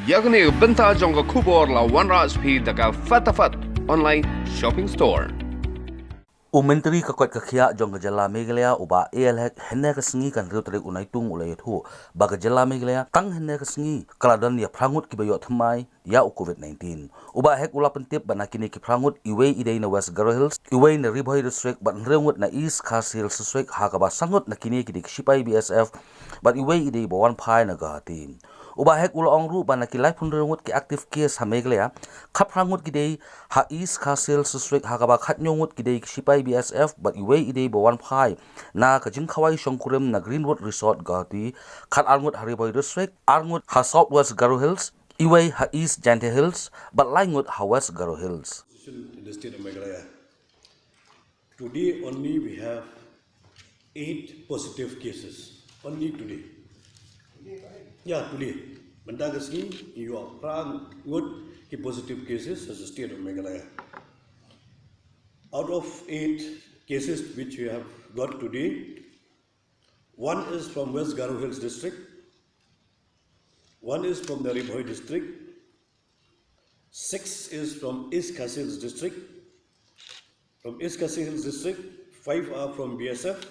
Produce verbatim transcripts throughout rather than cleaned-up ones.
Ïa kane ka bynta jong ka khubor la wanrah sha phi da ka Fatafat Online Shopping Store. U Myntri ka koit ka khiah jong ka jylla Meghalaya u Bah A L Hek hynne ka sngi ka hynriew tarik u Naitung u la ïathuh ba ka jylla Meghalaya tang hynne ka sngi ka la don ïa phra ngut kiba ïoh thymmai ïa u covid nineteen. U Bah Hek u la pyntip ba na kine ki phra ngut iwei i dei na West Garo Hills, iwei na Ri Bhoi District bad hynriew ngut na East Khasi Hills District, ha kaba san ngut na kine ki dei ki shipai B S F bad iwei i dei ba wan phai na Guwahati. U Bah Hek u la ong ruh ba na ki laiphew hynriew ngut ki active case ha Meghalaya, khatphra ngut ki dei ha East Khasi Hills District, ha kaba khathynñiew ngut ki dei ki shipai B S F bad iwei i dei ba wan phai na ka jingkhawai shongkurim na Greenwood Resort Guwahati, khatar ngut ha Ri Bhoi District, ar ngut ha South West Garo Hills, iwei ha East Jaintia Hills bad lai ngut ha West Garo Hills. Position in the state of Meghalaya. Today only we have eight positive cases. Only today. Yeah, today. Mynta ka sngi ïoh phra ngut ki positive cases as the state of Meghalaya. Out of eight cases which we have got today, one is from West Garo Hills District, one is from the Ri Bhoi District, six is from East Khasi Hills District, from East Khasi Hills District, five are from B S F,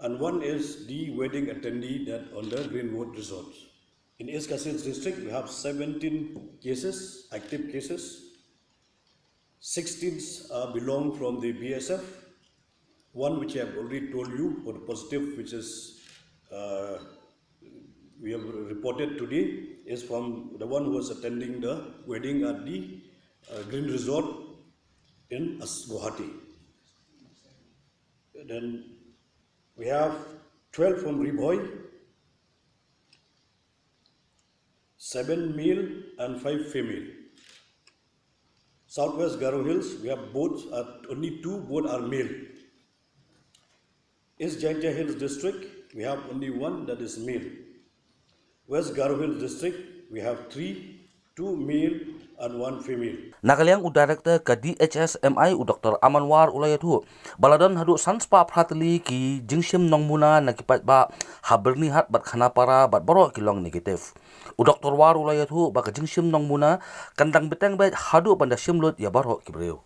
and one is the wedding attendee that on the Greenwood Resort. In East Khasi Hills District, we have seventeen cases, active cases. Sixteen, uh, belong from the B S F. One which I have already told you for the positive, which is, uh, we have reported today, is from the one who was attending the wedding at the, uh, Green Resort in As-, Guwahati. Then we have twelve from Ri Bhoi, seven male and five female. Southwest Garo Hills, we have both, uh, only two, both are male. East Jaintia Hills District, we have only one, that is male. West Garo Hills District, we have three, two male and one female. Na ka liang u director ka D H S M I u Doctor Aman War u la ïathuh ba la don haduh san spah phra tylli ki jingshim nongmuna na ki paidbah ha Byrnihat bad Khanapara bad baroh ki long negative. U Doctor War u la ïathuh ba ka jingshim nongmuna kan dang bteng beit haduh ban da shim lut ïa baroh ki briew.